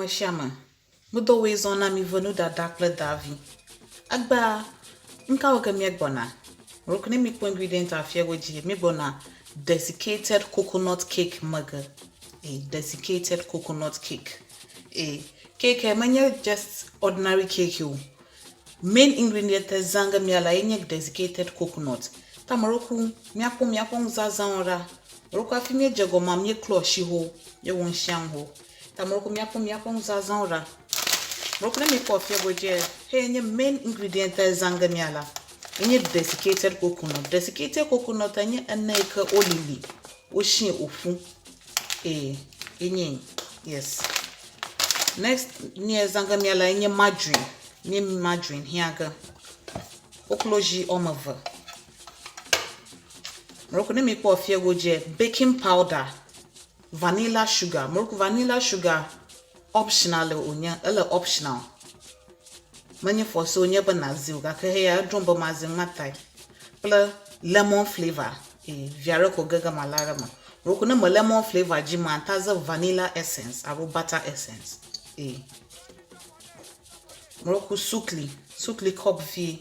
Ame sia ame, medɔ woe zɔ na mi ve nuɖaɖa kple davi. Egbea, nuka wɔ ge míegbɔna? Roku ne mikpɔ ingredient afia wo dzi, míegbɔna desiccated coconut cake me ge. E, desiccated coconut cake. E, cake ya menye just ordinary cake o. Main ingredient zã ge míala ye nye desiccated coconut. Ta meɖoku míakpɔ míaƒe nuzazãwo ɖa. Meɖoku hafi míedze gɔmea, míeklɔ tsi ho, míewɔ nusianu ho. Ta meɖoku míakpɔ míaƒe nuzazãwo ɖa. Meɖoku ne míekpɔ afia godzia, xeye nye main ingredient zã ge míala ye nye desiccated coconut. Desiccated coconut nye ene yi ke wolili, wosie wòƒu. Ee, ye nye yes. Next nu zã ge míala ye nye margarine. Nye margarine hiã ge. Koklozi woame eve. Meɖoku ne míekpɔ afia godzia, baking powder, vanilla sugar. Meɖoku vanilla sugar optional wònye, ele optional. Menye force wònye be nàzi o gake heya edrom be mazi ŋmatae kple lemon flavour. Ee, vi aɖe ko ge ge mala ɖe eme. Meɖoku ne me lemon flavour dzi ma, ta ze vanilla essence alo butter essence. Ee. Meɖoku sukli, sukli cup vie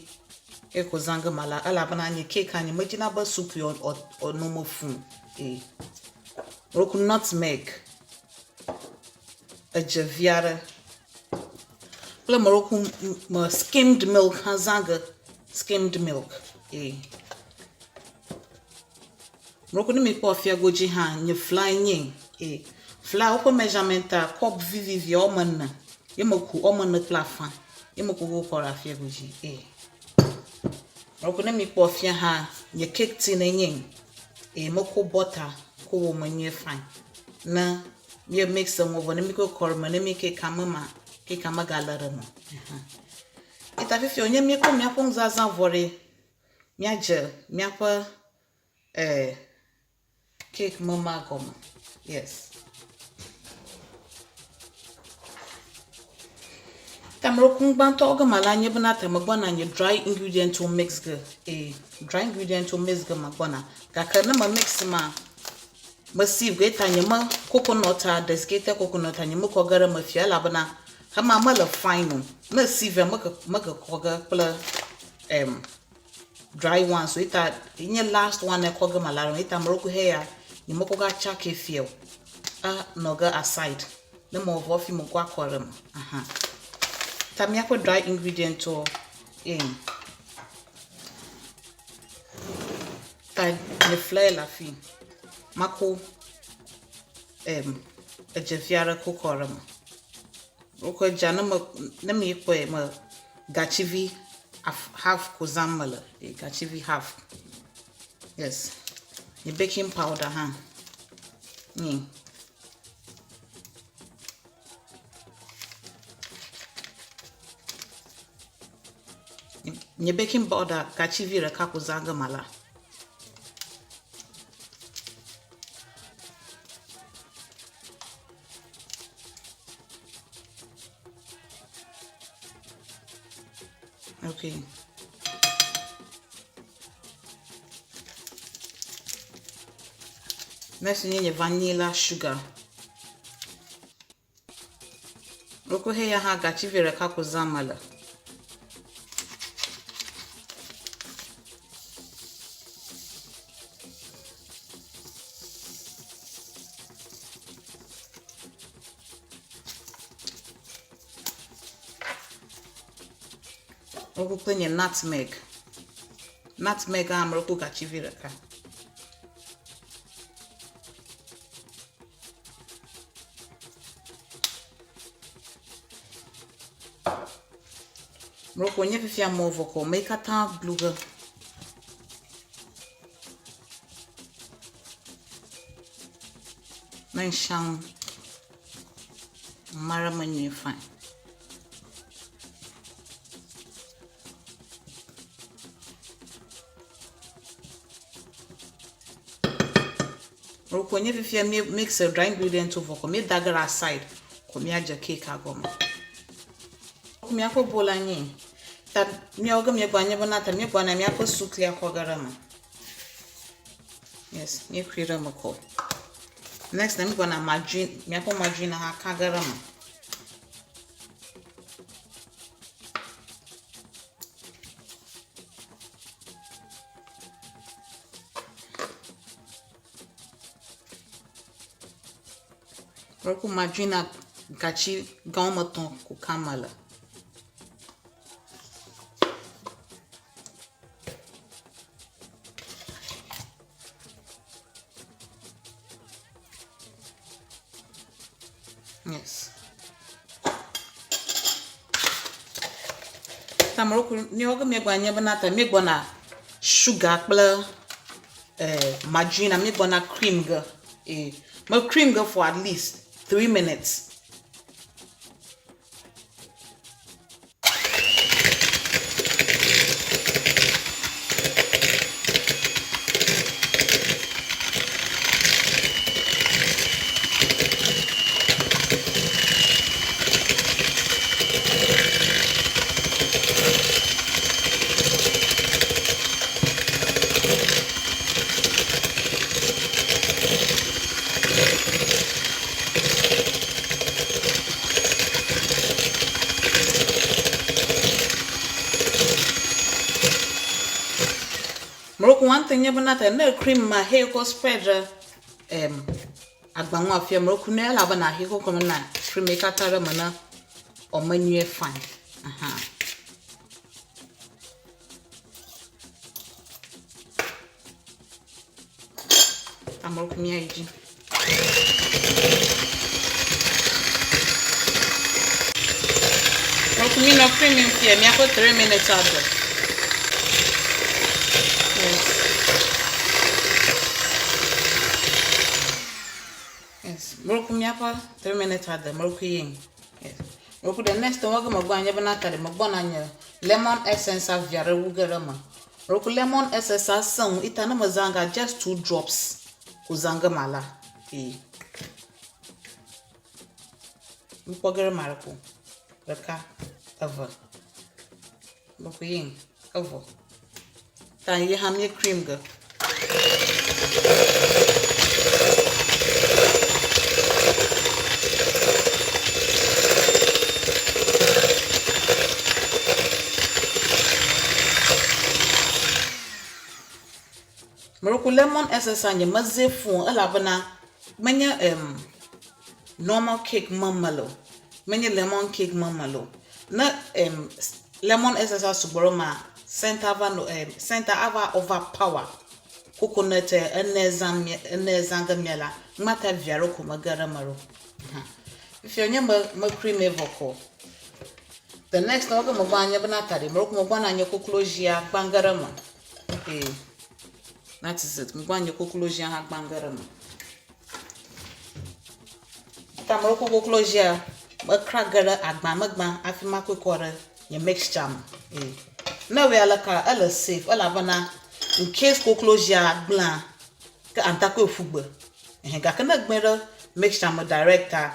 ye ko zã ge mala elabena nye cake nye medzina be sukli ɔ me fũ. Ee. Meɖoku nutmeg, edze vi aɖe kple meɖoku me skimmed milk hã zã ge. Skimmed milk. Ee. Meɖoku ne mikpɔ afia godzi hã, nye flour nye. Ee. Flour woƒe measurement a cup vivivi woame ene ye meku woame ene kple afã ye meku wo kɔ ɖe afia godzi. Ee. Meɖoku ne mikpɔ afia hã, nye cake tin nye. Ee, mekɔ butter ko wɔ me nyuie fine. Ne mie mix eŋuwo vɔ ne mikɔ kɔ ɖe eme ne mi cake me ma, cake megale ɖe eme. Eta fifia wònye míekɔ míaƒe nuzazã vɔ ɖe, míadze míaƒe eh, cake mema gɔme. Yes. Tameɖoku gbãtɔ ge mala nye bena ta megbɔna nye dry ingredient wo mix ge. Ee, dry ingredient wo mix ge megbɔna. Gake ne me mix ma, me sieve ge ta nye me coconut a, desiccated coconut a nye mekɔ ge ɖe eme fia elabena hema mele fine o. Ne sieve mege mege kɔ ge kple dry one so eta nye last one ekɔ ge mala ɖe eta meɖoku heya nye mekɔ ge atsake fia o. Enɔ ge aside. Ne mewɔ vɔ fi mekɔ akɔ ɖe eme. Aha. Ta míaƒe dry ingredient wo ye. Ta nye flour le afi. Mako edze vi aɖe ko kɔ ɖe eme. Wokɔ dzea ne me ne mi kpɔe me gatsivi half ko zãm mele. Gatsivi half. Yes. Nye baking powder hã. Nye. Nye baking powder gatsivi ɖeka ko zã ge mala. Okay. Next nye nye vanilla sugar. Wokɔ heya hã gatsivi ɖeka ko zã mele. Wokɔ kple nye nutmeg. Nutmeg hã meɖo gatsivi ɖeka. Meɖo nye fifia mɔ vɔ kɔ me katã blu ge. Ne ŋshiaŋ mara me nyuie fine. Meɖo nye fifia mi mix dry ingredient vɔ kɔ mi da ge ɖe aside kɔ míadze cake gɔme. Míaƒe bowl anyi. Ta míawo ge míegbɔ nye bena ta míegbɔna míaƒe suklia kɔ ge ɖe eme. Yes, míekui ɖe eme kɔ. Next, ne mígbɔna margarine, míaƒe margarine hã ka ge ɖe eme. Meku margarine gatsi gã woame etɔ̃ ko kam mele. Yes. Ta meku míawo ke míegbɔna nye bena ta míegbɔna sugar kple eh, margarine míegbɔna cream ge. Eh, me cream ge for at least 3 minutes. Morocco one thing nye bena ta ne cream ma he ko spread ɖe em agba ŋu afia Morocco ne elabena he ko kɔme na cream yi katã ɖe me ne ɔme nyuie fine. Aha. Amewo mía yi dzi. Amewo mí nɔ cream fia míaƒe 3 minutes ade. Yes. Yes. Amewo míaƒe 3 minutes ade. Amewo yi. Yes. Amewo the next one ke megbɔ anye bena ta ɖe megbɔ na nye lemon essence avia ɖe wu ge ɖe eme. Roku lemon essence asẽ ŋu ita ne mezã ga just 2 drops ko zã ge mala. Ee. Nukpɔ ge ɖe ma ɖe ko. Ɖeka, eve. Roku yin, evɔ. Ta ye hã mie cream ge. Morocco lemon essence nye meze fũ o elabena menye em normal cake me mele o. Menye lemon cake me mele o. Ne em lemon essence sugbɔ ɖe emea, scent ava no em scent ava overpower coconut ene zã mía ene zã ge mía la, ŋmata vi aɖewo ko mege ɖe eme ɖo. Hã. Fifia nye me me cream vɔ ko. The next one ke megbɔ anye bena ta ɖe Morocco megbɔ na nye koklozia gbã ge ɖe eme. Ee. That is it. Megbɔ nye koklozia hã gbã ge ɖe eme. Ta Morocco koklozia mekra ge ɖe agba me gbã hafi makɔe kɔ ɖe nye mixture me. Ee. Ne ewɔe aleka ele safe elabena in case koklozia gblẽa ke anta koe ƒu gbe. Ɛhɛ gake ne egblẽ ɖe mixture me directa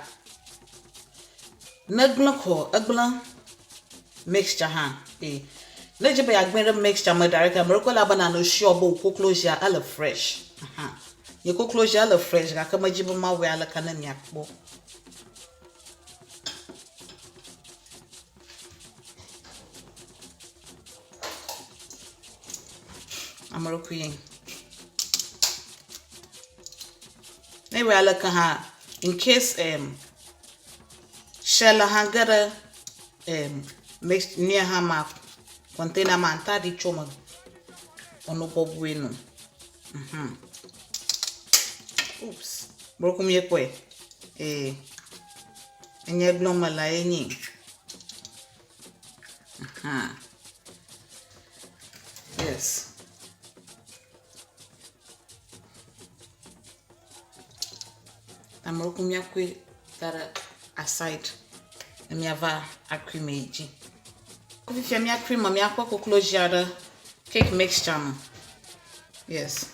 ne egblẽ kɔ egblẽ mixture hã. Ee. Ne edze be yeagblẽ ɖe mixture me directa Morocco elabena no sure be wò koklozia ele fresh. Aha. Nye koklozia ele fresh gake medzi be mawɔe aleka ne miakpɔ. Ame ɖokui ye. Ne ewɔe aleke hã in case um, shell hã ge ɖe um, mix nua hã ma container ma ŋta ɖi tso me ɔno bɔbɔe no. Mhm. Oops. Boroko miekpɔe. Ee. Enye gblɔm mele ye nyi. Aha. Yes. Amewo míakɔe da ɖe aside ne míava akui me dzi. Fifia míakui me míaƒe koklozia ɖe cake mixture me. Yes.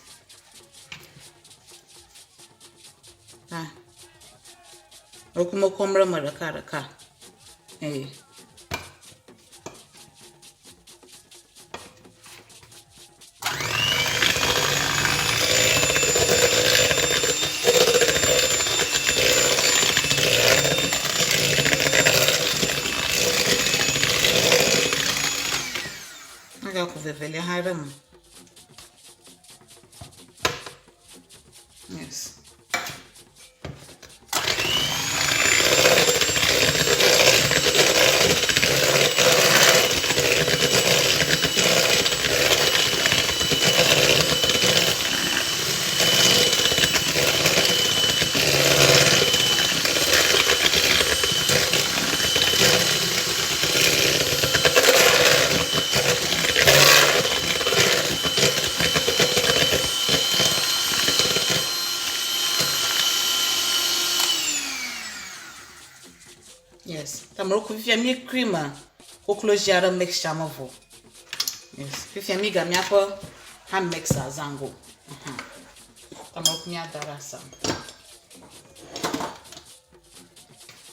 Ah. Mekɔm ɖe eme ɖeka ɖeka. Ee. Magaku vevelia hã ɖe eme. Yes. Tameɖoku fifia mi cream koklozi aɖe mixture me vɔ. Yes. Fifia mi ga míaƒe hand mixer zango. Tameɖoku míada ɖe asa.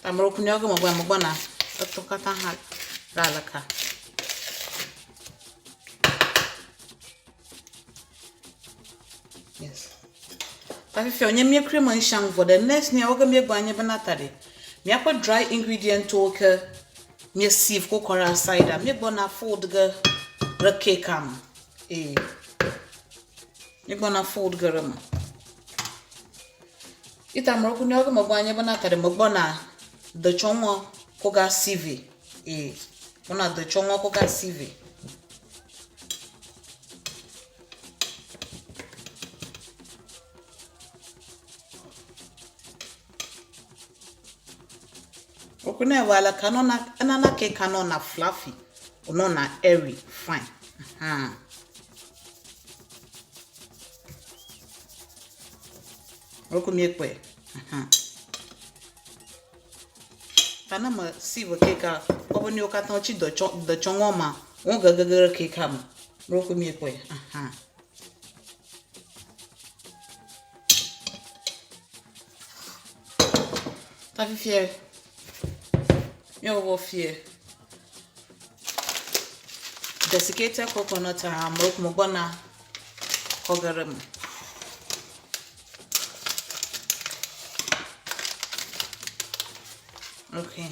Tameɖoku míawo ke megbɔ megbɔna etɔ katã hã ɖe aleka. Yes. Ta fifia wònye mía cream ŋshiaŋ vɔ ɖe next nua woke míegbɔ anye bena ta ɖe míaƒe dry ingredient wo ke mía sieve ko kɔ ɖe aside a míegbɔna fold ge ɖe cake me. Ee. Míegbɔna fold ge ɖe eme. Ita ameɖewo nua ke megbɔ anye bena ta ɖe megbɔna detsɔŋua ko ga sieve. Ee. Gbɔna detsɔŋua ko ga sieve. Okune wɔ aleka nɔna enana cake nɔna fluffy, wònɔna airy fine. Ahan. Roku míekpɔe. Ahan. Ta ne me sieve cake-a, kpɔ be nuyiwo katã wotsi detsɔŋua ma, wo gegege ɖe cake-a me. Roku míekpɔe. Ahan. Ta fifia míewɔ fie. Desiccated coconut amewo megbɔna kɔ ge ɖe eme. Okay.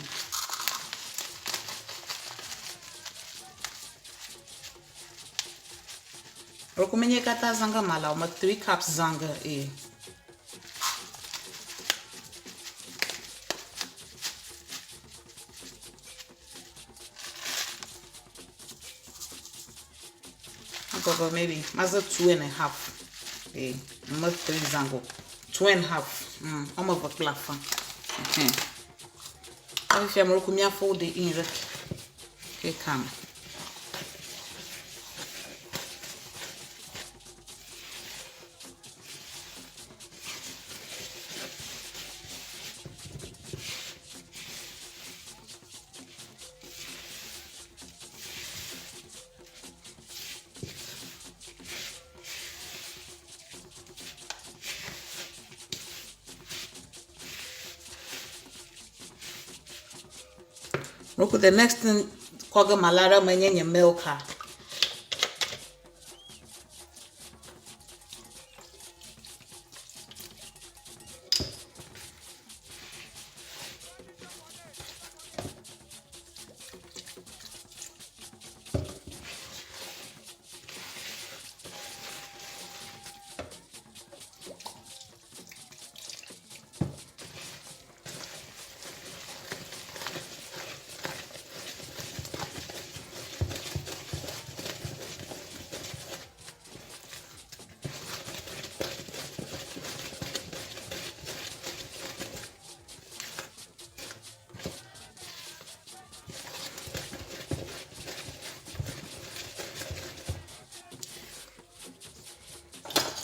Roku menye katã zã ge mala o, me 3 cups zã ge ee. Agogo maybe maze 2.5. Ee, me 3 zango. 2.5. Ɔme eve kple afã. Ɛhɛn. Fifia meɖo mía fold in ɖe cake me. Look, the next thing kɔ ge mala ɖe eme nye nye milk a.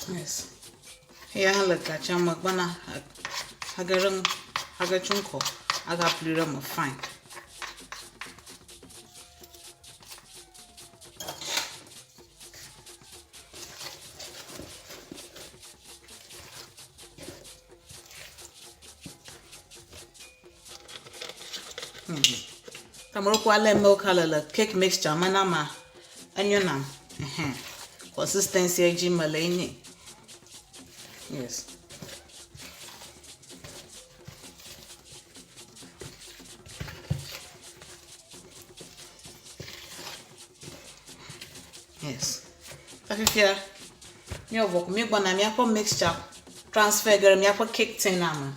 Yes. Eya hã le gatsia me gbɔna age ɖe age tso ŋkɔ agapli ɖe eme fine. Tameɖokɔ ale milk le le cake mixture me na ma enyo nam. Ɛhɛn. Consistency dzi mele ye. Yes. Yes. Fifia míewɔ ko míegbɔna míaƒe mixture transfer ge ɖe míaƒe cake tin me.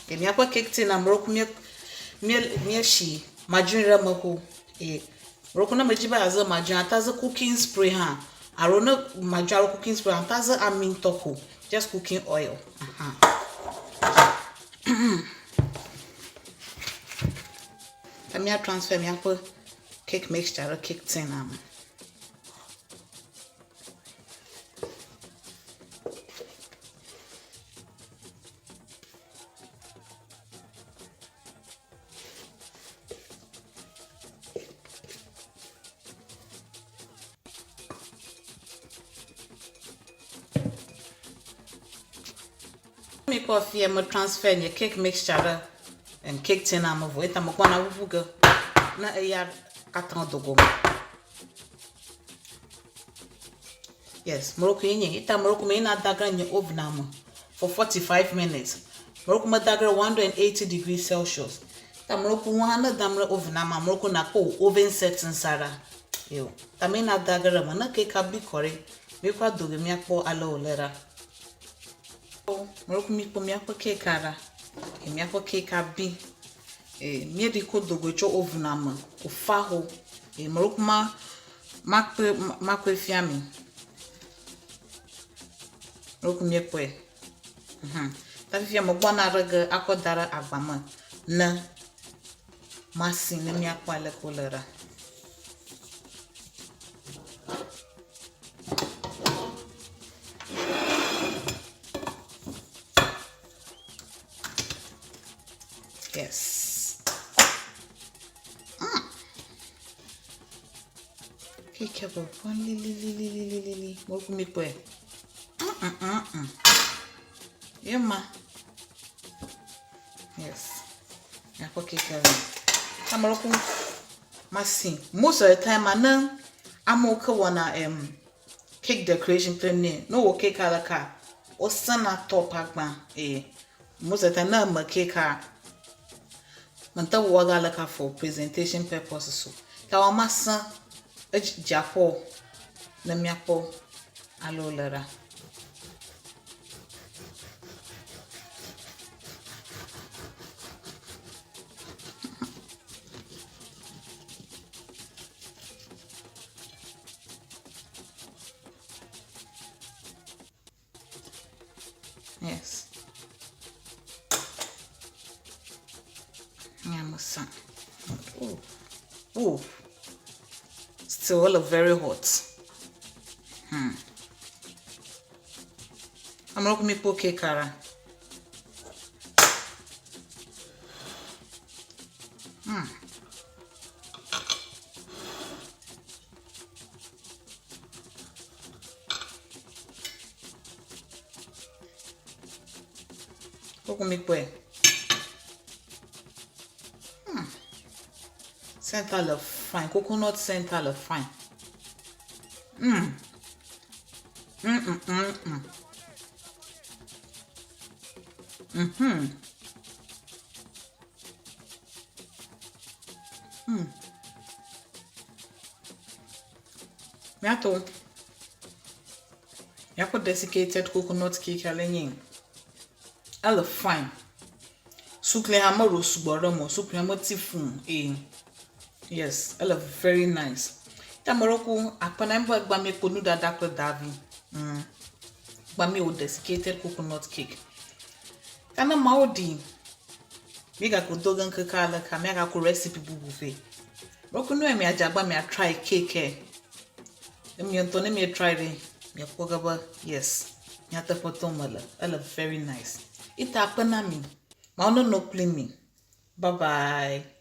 Ye míaƒe cake tin me ɖo mía mía míesi margarine ɖe eme xoxo. Eye ɖo ne medzi be yeaze margarine ate aze cooking spray hã alo ne margarine alo cooking spray ate aze ami ŋutɔ ko. Just cooking oil. Aha. Ta mía transfer míaƒe cake mixture ɖe cake tin me. Mikpɔ fie me transfer nye cake mixture ɖe em cake tin me vɔ eta megbɔna ʋuʋu ge ne eya katã do go me. Yes, Morocco ye nye ita Morocco me na da ge nye oven me for 45 minutes. Morocco me da ge 180 degrees Celsius. Ta Morocco ŋu hã ne dam ɖe oven me Morocco na kpɔ oven settings ɖa. Yo, ta me na da ge ɖe me ne keka bi kɔ ɖe. Mi kɔ do ge miakpɔ ale wòle ɖa. Morocco mi kpɔ miaƒe keka ɖa. E miaƒe keka bi. E míeɖi ko do go tso oven me wòfa ho. E Morocco ma makpe makɔe fia mi. Morocco miekpɔe. Ta fifia megbɔna ɖe ge akɔ da ɖe agba me ne masi ne miakpɔ ale ke wòle ɖa. Yes. Keke bɔbɔ lililililili. Morocco mikpɔe. Yema. Yes. Miakpɔ keke le. Ta Morocco masi. Most of the time, ne amewo ke wɔna cake decoration kple ne ne wɔ cake ale ka wosena top agbã eye most of the time ne eme cake a mete wɔ ga ale ka for presentation purposes so ta wɔ ma sẽ edzi dziaƒo ne miakpɔ ale wòle ɖa. Yes. Nyamusa. Ooh. Ooh. Still all very hot. I'm not going to cake ara. Koko mikpɔe. Center le fine. Coconut center le fine. Miato. Miaƒe desiccated coconut cake ale nye. Ele fine. Sukli hã meɖo sugbɔ ɖe eme o. Sukli hã meti fũu eye yes, ele very nice. Ta Morocco akpe na mi be egbea miekpɔ nuɖaɖa kple davi. Egbea miewɔ desiccated coconut cake. Ta ne mawo ɖi, míegako do ge ŋkeke ale ka míagako recipe bubu vɛ. Morocco nu ya miadze agba mia try cake. Ne mia ŋutɔ ne mie try ɖe, miakpɔ ge be yes, nyateƒe tom mele. Ele very nice. Ita akpe na mi. Mawu nenɔ kpli mi. Bye bye.